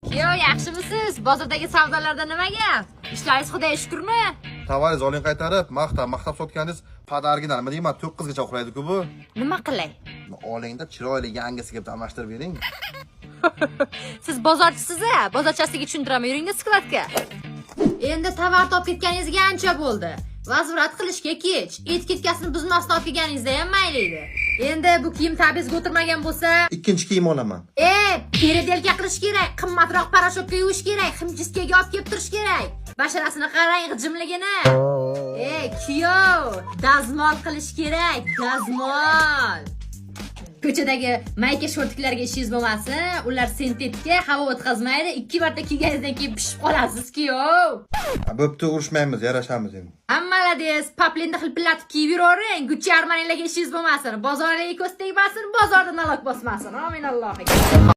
Kuyov, yaxshimisiz? Bozordagi savdolarda nima gap? Ishlaringiz, Xudoga shukurmi? Tovaringiz oling qaytarib, maqtab, maqtab sotganingiz подарка, nima deyman, 9 gacha uxlaydi-ku bu. Nima qilay? Olingda, chiroyli yangisiga bitta almashtirib bering. Siz bozorchisiz a? Bozorchasiga tushuntiraman, yuringda склад ga. Endi tovar topib ketganingizga ancha bo'ldi. Возврат qilishga kech. Etiketkasini buzmasdan olib kelganingizda ham mayli edi. Endi bu kiyim ta'bingizga o'tirmagan bo'lsa, Ikkinchi kiyim olaman. E, переделка qilish kerak, qimmatroq порошок ka yuvish kerak, химчистка ga olib kelib turish kerak. Basharasini qarang, g'ijimligini. E, kuyov, dazmol qilish kerak, dazmol. Ko'chadagi mayka шортик larga ishingiz bo'lmasin, ular sintetika, havo o'tkazmaydi. Ikki marta kiyganingizdan keyin pishib qolasiz, kuyov. Ha, bo'pti, urushmaymiz, yarashamiz endi. Молодец, paplinni xilpillatib kiyib yuravering, Gucci, Armanilarga ishingiz bo'lmasin, bozorlarga ko'z tegmasin, bozorda налог bosmasin. Amin, Allohiga.